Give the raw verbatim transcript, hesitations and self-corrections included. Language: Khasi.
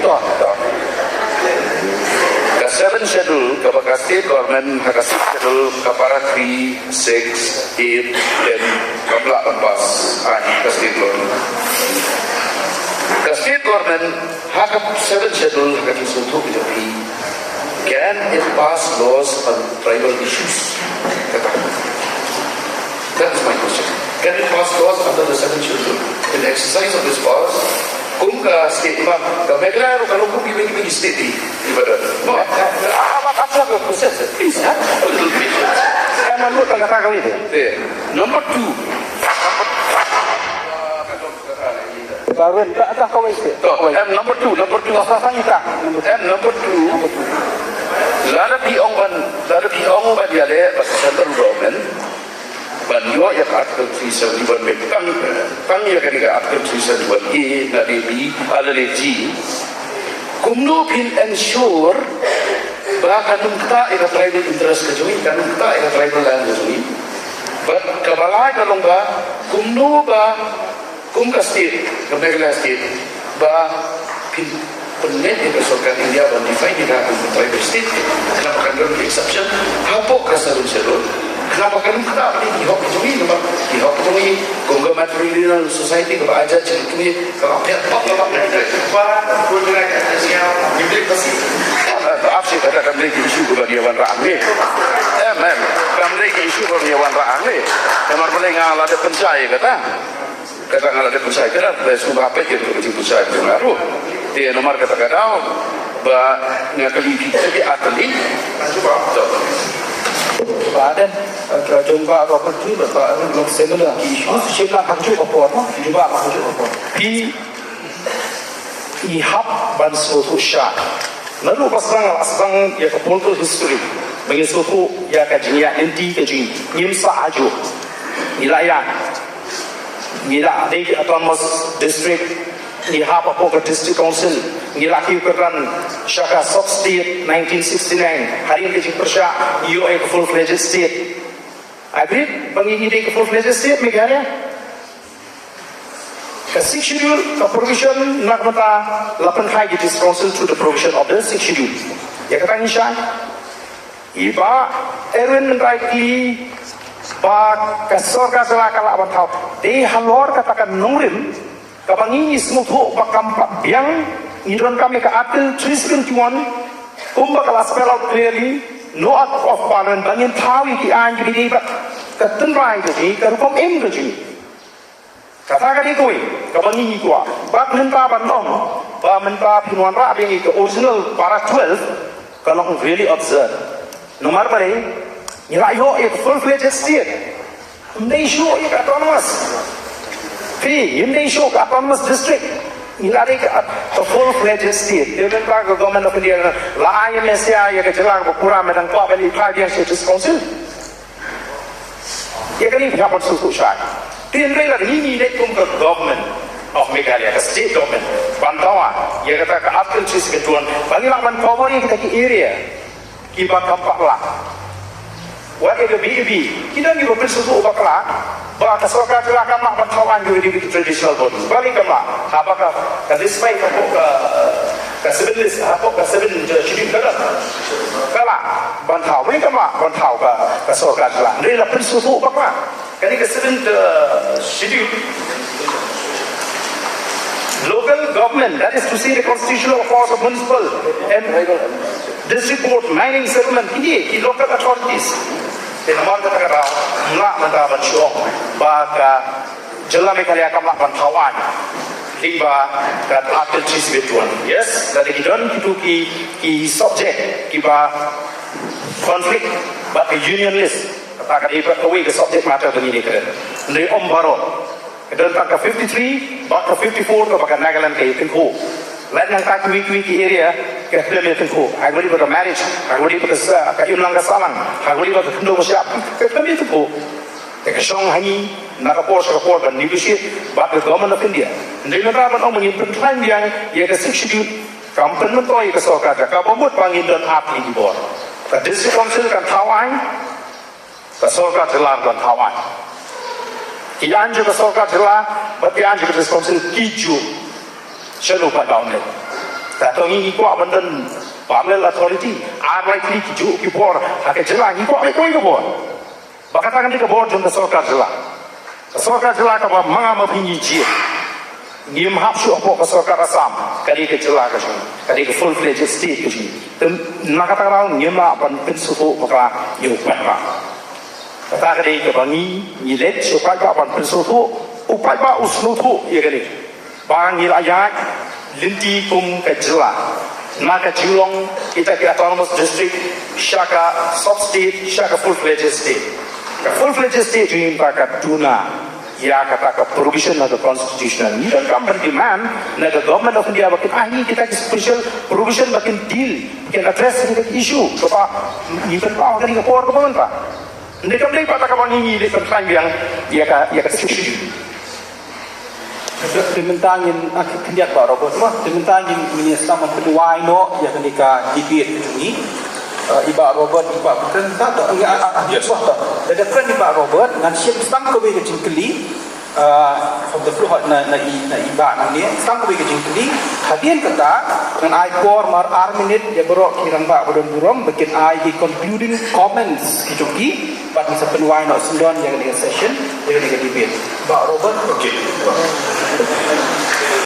To, to. Ka seven schedule kaba ka state government ha ka sixth schedule ka para three, six, eight, ten kam lah ban pass ai ka state government. Ka state government ha ka seven schedule ha ka jingsngewthuh ka jong phi, can it pass laws on tribal issues? Kata. That is my question. Can it pass laws under the seven schedule? In exercise of this powers, kum ka state, ka Meghalaya ruh ka long kum kiwei kiwei ki state hi. Ibarat. No. Ka, ka, ka, ka, ka, ka, ka, please, ha? A little patience. Ka man lut ka kata kawei te. Te. Number two. Baru, tak, tak kawei te. To, kawei. Em, number two, number two. Tak, tak, tak, tak. Number two. Em, number two. Number two. Lada phi ong ban, lada phi ong ban ïaleh bad central government ban ïoh ïa ka Article three seventy-one B, tang, tang ïa kane ka Article three seventy-one A na lade B, ah, lade G. Kumno phin ensure ba kan ym ktah ïa ka tribal interest ka jong ngi, kan ym ktah ïa ka tribal land ka jong ngi? Bad kaba lai ka long ba kumno ba kum ka state, ka Meghalaya state, ba phin pynmih ïa ka sorkar India ban define ïa ka kum ka tribal state. Khnang ba kan don ki exception hapoh ka seven schedule. Khnang ba kan ym ktah ïa ki hok jong ngi, namar ki hok jong ngi kum ka matrilineal society kaba aja jingtuni kaba pher bak bak. Ap shi kata kam dei ki issue kaba ngi wanrah hangne. Em, em. Kam dei ki issue kaba ngi wanrah hangne. Namar balei nga la dep pynshai kata. Kata nga la dep pynshai kata, te sngewbha peit ïa ka jingpynshai jong nga ruh. Te namar kata ka daw ba nga kylli phi, te ki ar tylli. Jubab to. Aden, eh, ka jong ba ka pertu ba ka long seminar ki issue shisha hangju ka por, no? Jubab hangju ka por. Phi, ngi hap ban sngewthuh shai. Naduh ba sdang, ba sdang ïa ka political history, ba ngin sngewthuh ïa ka jingïaid lynti ka jong ngi, ngim sah ajuh. Ngi la ïaid, ngi la dei autonomous district, ngi hap hapoh ka District Council, ngi la kiew kyrdan sha ka sub state nineteen sixty-nine, hadien ka jingpyrshah ïoh ïa ka full fledged state. Agreed ba ngi dei ka full fledged state Meghalaya. Ka Sixth Schedule, ka provision na ka bynta, la pynkhie ki District Council through the provision of the Sixth Schedule. Ïa kata ngi shai. I Bah Edwin mynta i kylli ba ka sorkar jylla ka lah ban thaw. Dei halor kata ka nongrim kaba ngi, ngi sngewthuh ba kam pat biang, ngi donkam ïa ka Article three seventy-one, kumba ka la spell out clearly, no Act of Parliament, ba ngin thaw ïa ki aiñ kiba dei bad ka tynrai ka jong ngi, ka rukom im ka jong ngi. Kata ka dei kawei kaba ngi, ngi kwah. Bad mynta ban ong ba mynta phin wanrah biang ïa ka original para twelve, ka long really absurd. Namar balei? Ngi la ïoh ïa ka full fledged state. Ym dei shuh ïa ka autonomous. Phi, ym dei shuh ka autonomous district. Ngi la dei ka, ka full fledged state. Te mynta ka Government of India la ai ïa ka jylla kaba pura, me dang kwah ban ïa ka District Council. Ïa kane phi hap ban sngewthuh shai. Te hynrei lada ngi, ngi leit kum ka Government of Meghalaya, ka State Government, ban dawa ïa kata ka Article three seventy-one, ba ngi lah ban cover ïa kita ki area kiba kam pat lah. Wat ïa ka B A B, ki don kiba pynsngewthuh bakla ba ka sorkar jylla kam lah ban thaw aiñ kiba dei ki traditional body. Balei kam lah? Haba ka, ka list five hapoh ka, ka seven list, hapoh ka seven, uh, schedule ka don, ka lah ban thaw, balei kam lah ban thaw ka, ka sorkar jylla? Hynrei la pynsngewthuh bakla. Kane ka seventh, uh, schedule, local government, that is to say the constitutional powers of municipal and district board, mining settlement, kine ki local authorities. Te namar kata ka daw, ym lah mynta ban shu ong ba ka jylla Meghalaya kam lah ban thaw aiñ lyngba ka Article three seventy-one. Yes, lada ki don kito ki, ki subject kiba conflict bad ka Union List, kata ka dei pat kawei ka subject matter ba ngi dei kren. Hynrei ym baroh. Ka don tang ka fifty-three bad ka fifty-four kaba ka Nagaland ka ïatyngkhuh. Lait nangta kiwei kiwei ki area ka khlem ïatyngkhuh. Ha kaba ïadei bad ka marriage, ha kaba ïadei bad ka sa-, ka imlang ka sahlang, ha kaba ïadei bad ka khyndew ka shyiap, ka khlem ïatyngkhuh. Te ka shong ha ngi na ka por sha ka por ban negotiate bad ka Government of India. Hynrei mynta ban ong ba ngin pynkhlaiñ biang ïa ka Sixth Schedule, kam pynmyntoi ïa ka sorkar jylla, kaba mut ba ngin don artylli ki bor. Ka District Council kan thaw aiñ, ka sorkar jylla ruh kan thaw aiñ. Ki aiñ jong ka sorkar jylla bad ki aiñ jong ka District Council ki juh. Shano pat ba un leit? Te hato ngi, ngi kwah ban don parallel authority, ar lai tylli ki juh ki bor ha ka jylla, ngi kwah ban don kawei ka bor? Ba kata kan dei ka bor jong ka sorkar jylla. Ka sorkar jylla kaba ma nga ma phi ngi jied. Ngim hap shuh hapoh ka sorkar Assam, ka dei ka jylla ka jong ngi, ka dei ka full fledged state ka jong ngi. Te na kata ka daw ngim lah ban pynsngewthuh bakla ïa u paidbah. Kata ka dei kaba ngi, ngi leit sha u paidbah ban pynsngewthuh, u paidbah u sngewthuh ïa kane. Ba ngi la ïaid lynti kum ka jylla, na ka jinglong kita ki autonomous district sha ka sub state, sha ka full fledged state. Ka full fledged state jong ngi mynta ka duna ïa kata ka provision na ka constitution. Ngi donkam ban demand na ka Government of India ba kin ai ngi kita ki special provision ba kin deal, ba kin address kita ki issue. Kaba ngi pynpaw ha kane ka por kaba mynta. Hynrei kam dei pat kaba ngi, ngi dei ban pynkhlaiñ biang ïa ka, ïa ka Sixth Schedule. Te mynta ngin, ah, khyndiat Bah Robert mo. Te mynta ngin, ngin ïa sdang ban pynwai noh ïa kane ka debate ka jong ngi. Eh, i Bah Robert, i Bah Pyrten, ta to, ngi, ah, ah, ah, yes. Bah to. Lada kren i Bah Robert, ngan shim sdang kawei ka jingkylli. Ah, from the floor, na, na i, na i Bah nangne. Sdang kawei ka jingkylli. Hadien kata, ngan ai por mar ar minit ïa baroh ki rangbah ba don burom ba kin ai ki concluding comments ki jong ki. Bad ngin sa pynwai noh syndon ïa kane ka session, ïa kane ka debate. Bah Robert. Okay.